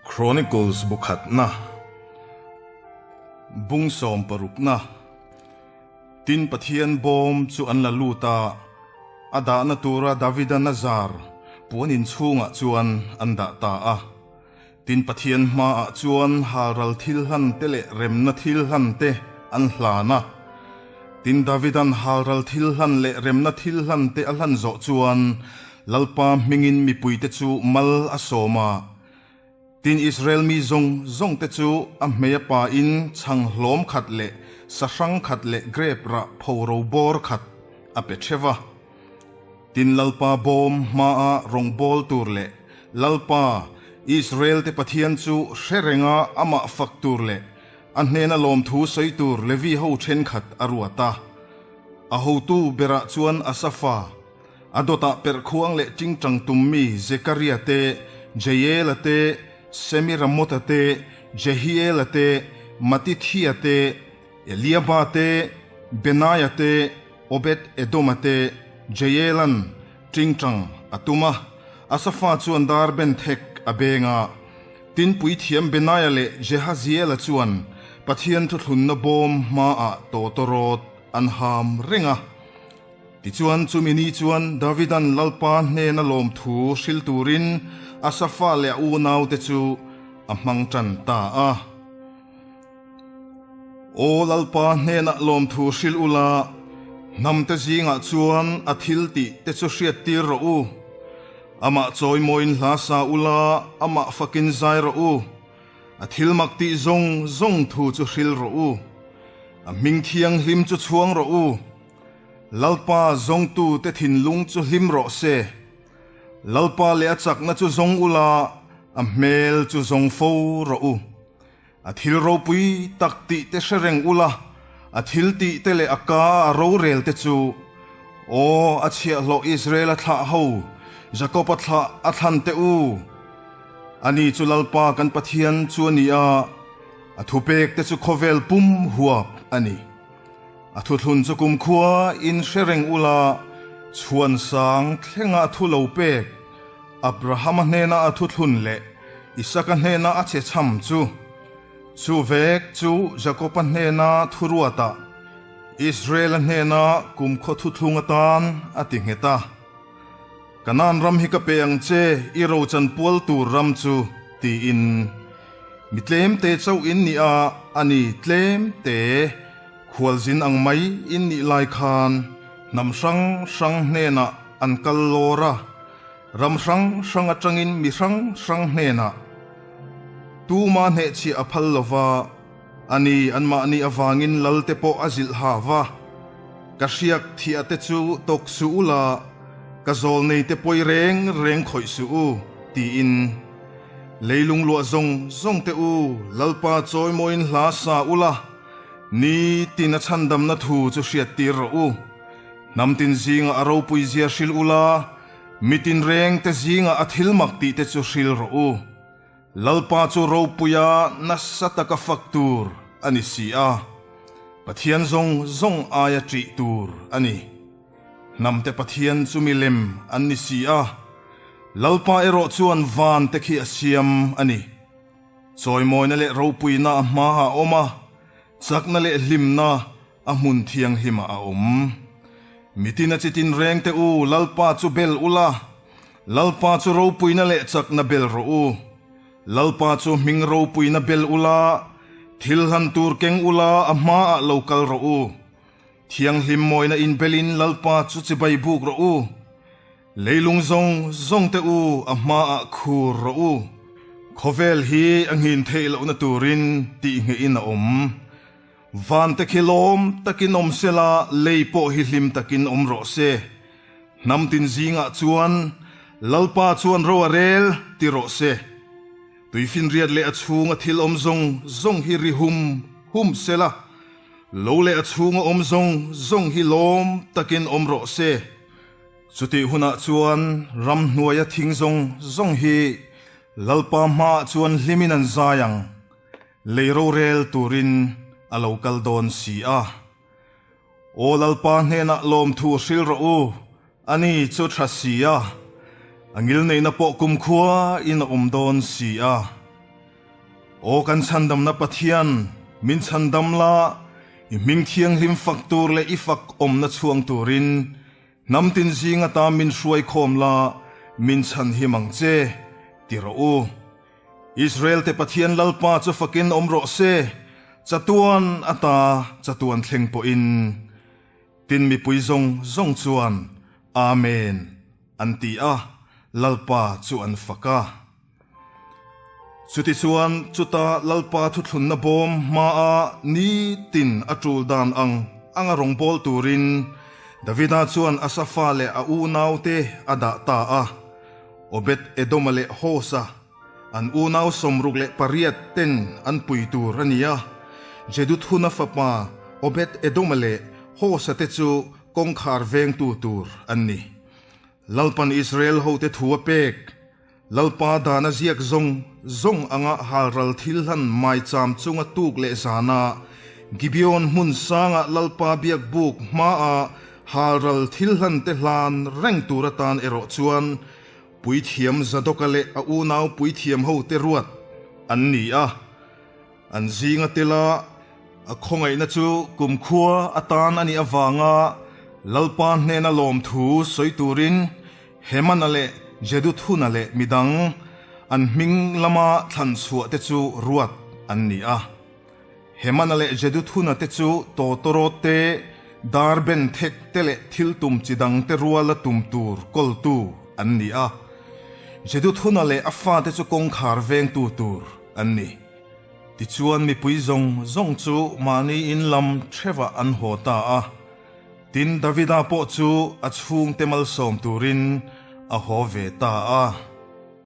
Chronicles bu khatna, bung sawmparukna, Tin Pathian bawm chu an la lut a, a dahna tura Davida Nazar puan inchhungah chuan an dah ta a. Tin Pathian hmaah chuan halral thil hlan te leh remna thil hlan te an hlan a. Tin Davidan halral thil hlan leh remna thil hlan te a hlan zawh chuan Lalpa hmingin mipuite chu mal a sawm a. Tin Israel mi zawng zawng te chu a hmei a pain chhang hlawm khat leh sahrang khat leh grep rah phoro bawr khat a pe theuh a. Tin Lalpa bawm hmaa rawngbâwl tûr leh Lalpa, Israel-te Pathian chu hre renga amah fak tûr leh a hnêna lâwmthu sawi tûr Levi-ho ṭhenkhat a ruat a. A hotu berah chuan Asafa, a dawtah perhkhuang leh ṭingṭang tummi Zekaria te, Jeiela te, Semiramotha te, Jehiela te, Matithia te, Eliaba te, Benaia te, Obed-Edoma te Jeiela'n ṭingṭang a tum a, Asafa chuan dar ben thek a beng a. Tin, puithiam Benaia leh Jehaziela chuan Pathian thuthlunna bawm hmaah tawtawrawt an ham reng a. Tichuan, chumi ni chuan Davida'n Lalpa hnena lawmthu hril turin Asafa leh a unaute chu a hmang ṭan ta a. Aw Lalpa hnenah lawmthu hrilh ula, hnamte zingah chuan a thil tih te chu hriattir rawh u. Amah chawimawiin hla sa ula, amah fakin zai rawh u. A thil mak tih zawng zawng thu chu hrilh rawh u. A hming thianghlim chu chhuang rawh u. Lalpa zawngtute thinlung chu hlim rawh se. Lalpa leh a chakna chu zawng ula, a hmel chu zawng fo rawh u. A thil ropui tak tih te hre reng ula, a thil tih te leh a ka a rorel te chu, Aw, a chhiahhlawh Israel a thlah ho, Jakob a thlah a thlan te u. Ani chu Lalpa kan Pathian chu a ni a, a thupek te chu khawvel pum huap a ni. A thuthlun chu kumkhua in hre reng ula, chhuan sang thlenga a thu lo pek, Abrahama hnena a thuthlun leh Isaka hnena a che chham chu, chu vek chu Jakoba hnena thuruatah Israela hnena kumkhaw thuthlung atan a ti nghet a. Kanaan ram hi ka pe ang che, i rochan pual tur ram chu, tiin. Mi tlemte chauh in nih a, a ni, tlemte, khualzin ang mai in nih lai khan hnam hrang hrang hnenah an kal lawr a, ram hrang hrang atangin mi hrang hrang hnenah tuma hnehchhiah a phal lo va, a ni, anmahni avangin lalte pawh a zilh ha va, Ka hriak thiah te chu tawk suh u la, ka zawl nei te pawi reng reng khawih suh u, tiin. Leilung luah zawng zawng te u, Lalpa chawimawiin hla sa u la, ni tin a chhandamna thu chu hriattir rawh u. Hnam tin zingah a ropui zia hrilh u la, mi tinreng te zingah a thil mak tih te chu hrilh rawh u. Lalpa chu ropuia nasa taka fak tur a ni si a, Pathian zawng zawng aia ṭih tur a ni. Hnamte Pathian chu milem an ni si a, Lalpa erawh chuan van te khi a siam a ni. Chawimawina leh ropuina a hmaah a awm a, chakna leh hlimna a hmun thianghlimah a awm. Mitin a chitin reng te u, Lalpa chu bel ula, Lalpa chu ropuina leh chakna bel rawh u. Lalpa chu hming ropuina bel ula, thil hlan tur keng ula a hmaah lo kal rawh u. Thianghlim mawina inbelin Lalpa chu chibai buk rawh u. Leilung zawng zawng te u a hmaah khur rawh u. Khawvel hi a nghin theih lohna turin tih ngeihin a awm. Van te khi lawm takin awm sela lei pawh hi hlim takin awm rawh se. Hnam tin zingah chuan Lalpa chuan ro a rel ti rawh se. Tuifinriat leh a chhunga thil awm zawng zawng hi ri hum hum sela, lo leh a chhunga awm zawng zawng hi lawm takin awm rawh se. Chutih hunah chuan ramhnuaia thing zawng zawng hi Lalpa hmaah chuan hlimin an zai ang, lei rorel turin a lo kal dawn si a. Aw Lalpa hnenah lawmthu hril rawh u, ani chu tha si a, a ngilneihna pawh kumkhua in a awm dawn si a. Aw kan chhandamna Pathian, min chhandam la, i hming thianghlim fak tur leh i fak awmna chhuang turin hnam tin zing ata min hruai khawm la, min chhan him ang che, ti rawh u. Israel te Pathian Lalpa chu fakin awm rawh se, chatuan ata chatuan thleng pawhin. Tin mipui zawng zawng chuan, Amen, an ti a, Lalpa chu an fak a. Chutichuan chuta Lalpa thuthlunna bawm hmaa nitin a tul dan ang anga rawngbâwl turin Davida chuan Asafa leh a unaute a dah ta a. Obed-Edoma leh Hosa, an unau 68 ten an pui tur a ni a. Jeduthuna fapa Obed-Edoma leh Hosa te chu kawngkhar vengtu tur an ni. Lalpan Israel hote thu a pek. Lalpa dana ziak zawng zawng anga halral thil hlan maicham chunga tuk leh zana Gibeon hmun sanga Lalpa biak buk hmaa halral thil hlan te hlan reng tur atan erawh chuan Puithiam Zadoka leh a unau puithiam ho te ruat an ni a. An zinga tela a khawngaihna chu kumkhua atan a nih avanga Lalpa hnena lawmthu sawi turin Hemana leh Jeduthuna leh midang an hming lama thlan chhuah te chu ruat an ni a. Hemana leh Jeduthuna te chu tawtawrawt te, dar ben thek te leh thil tum chi dang te ruala tum tur kawltu an ni a. Jeduthuna leh a fate chu kawngkhar vengtu tur an ni. Tichuan mipui zawng zawng chu mahni in lam thevah an haw ta a. Tin, Davida pawh chu a chhungte malsawm turin a haw ve ta a.